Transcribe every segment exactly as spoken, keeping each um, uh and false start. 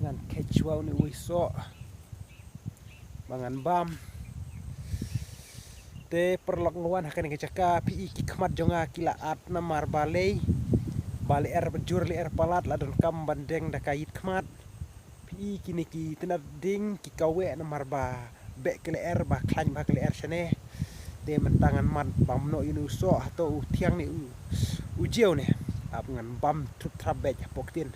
Ngan kheit shuwa une uwei soh ba ngan bam. Te paralok, nga wan ha kane ka jaka, phi i ki khmat jong nga ki la at namar ba lei, ba lyer, ba jur lyer palat, la donkam ban deng da ka ïit khmat. Phi i kine ki tnat ding ki kaweh namar ba beh ka lyer, ba khlaiñ bha ka lyer shane. Te mynta ngan mad bam noh ïa une u soh, hato u thiang ne u, u jiew ne. Ap ngan bam thup thrap beit hapoh ktien.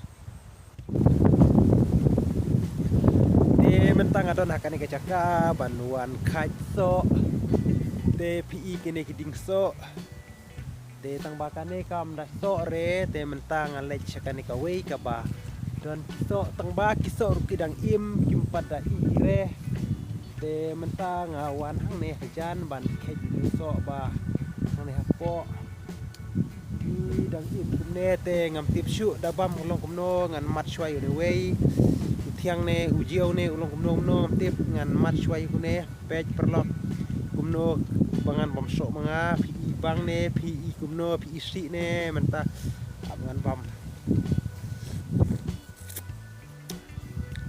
Te mynta nga don ha kane ka jaka ban wan kheit soh. Te phi i kine ki dieng soh. Te tang ba kane kam da soh re, te mynta nga leit sha kane kawei kaba don ki soh, tang ba ki soh ruh ki dang im, kim pat da ih re. Te mynta nga wan hangne hajan ban kheit ïa une u soh ba hangne hapoh. Ki dang im kumne te ngam tip shuh da bam u long kumno, ngan mad shuwa ïa une uwei. U thiang ne u jiew ne u long kumno kumno ngam tip, ngan mad shuwa ïa une. Peit paralok, kumno ba ngan bam soh ma nga, phi i bang ne, phi i kumno, phi i sih ne, mynta ap ngan bam.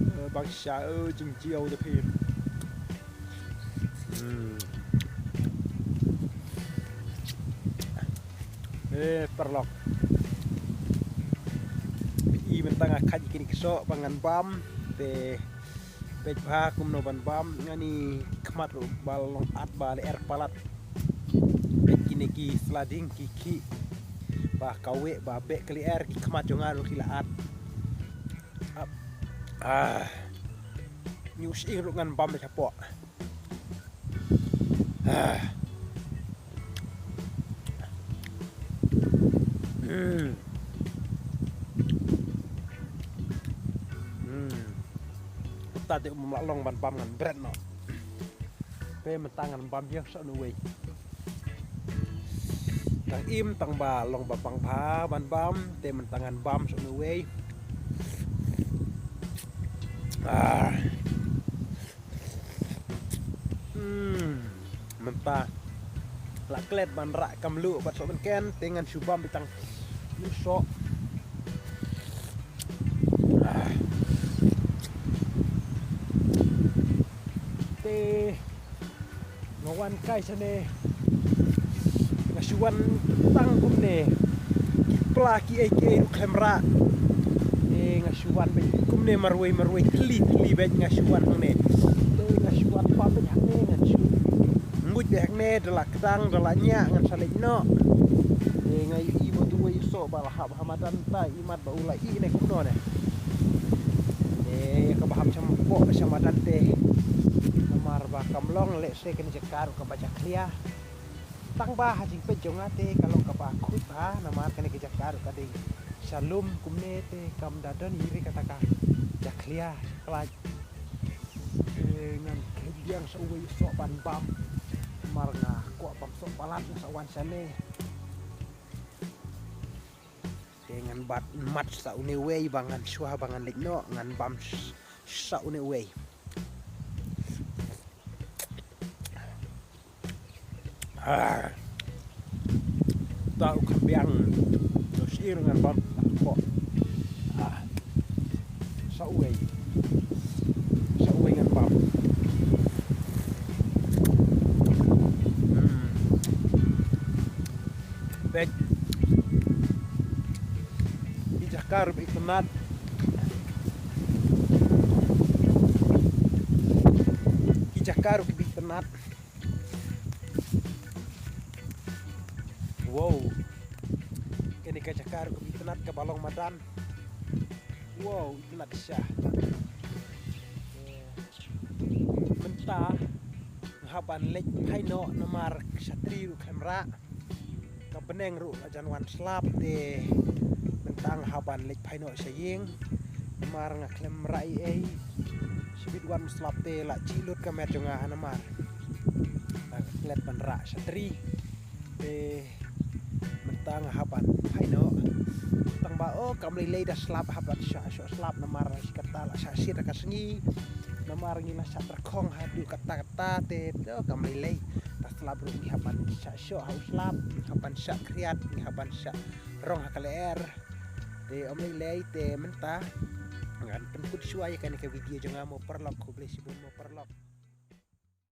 Eh, bang sha, eh, jingjiew da phi. Hmm. Eh, paralok. Phi i mynta nga kheit ïa kine ki soh ba ngan bam, te peit bha kumno ban bam, ngan i khmat ruh ba long at ba lyer palat. Peit kine ki sla ding ki khih ba kaweh ba beh ka lyer, ki khmat jong nga ruh ki la at. Ap. Ah. Une u sying ruh ngan bam da shapoh. Ah. Hmm. Hmm. Mynta te um lah long ban bam ngan bret noh. Te mynta ngan bam ïa soh une uwei. Tang im tang ba long ba pang bha ban bam, te mynta ngan bam soh une uwei. Ah. Hmm. Mynta la klet ban rah ka mluh bad soh bynken, te ngan shu bam beit tang ïa u soh. Ah. Te nga wan kai shane, nga shu wan tang kumne, ki pla ki ei ki ei ruh khlem rah. Te nga shu wan beit kumne marwei marwei, thli thli beit nga shu wan hangne. Te nga shu wan bam beit hangne, ngan shu nguid beit hangne, da la kdang da la ñiah ngan sa leit noh. Te nga ïohi ba uwei u soh ba la hap ha madan, ta i mat ba u la ih ne kumno ne. Te ïa kaba hap sha mapoh sha madan te, namar ba kam long lehse kane jaka ruh kaba jakhlia. Tang ba ha jingpeit jong nga te ka long kaba khuid bha, namar kane ka jaka ruh ka dei sha lum kumne, te kam da don hi re kata ka jakhlia, jaklait. Te ngan kheit biang sa uwei u soh ban bam, namar nga kwah bam soh palat, nga sa wan shane. Te ngan bat mat sa une uwei ba ngan shuwa ba ngan leit noh, ngan bam s-, sa une uwei. Ah. Ta u khambiang. To shir ngan bam. Ko. Ah. Sa uwei. Sa uwei ngan bam. Hmm. Bek. Ki jaka ruh ba itynnad. Ki jaka ruh ba itynnad. Wow. Kane ka jaka ruh ba itynnad kaba long madan. Wow, itynnad shisha. Mynta nga hap ban leit phai noh namar shatri ruh khlem rah. Ka bneng ruh la jan wan slap te mynta nga hap ban leit phai noh sha ïing. Namar nga khlem rah ei ei. Shibit wan slap te la jhieh lut ka met jong nga namar nga klet ban rah shatri. Te mynta nga hap ban phai noh. Tang ba, oh, kam lei lei da slap, hap ban shah shoh slap namar shi katta la shah shit ka sngi. Namar ngi la shah tyrkhong haduh katta katta te, oh, kam lei lei. Da slap ruh ngi hap ban shah shoh ha u slap, ngi hap ban shah khriat, ngi hap ban shah rong ha ka lyer. Te ym lei lei te mynta ngan pyn kut shuwa ïa kane ka video jong nga mo paralok, khublei shibun mo paralok.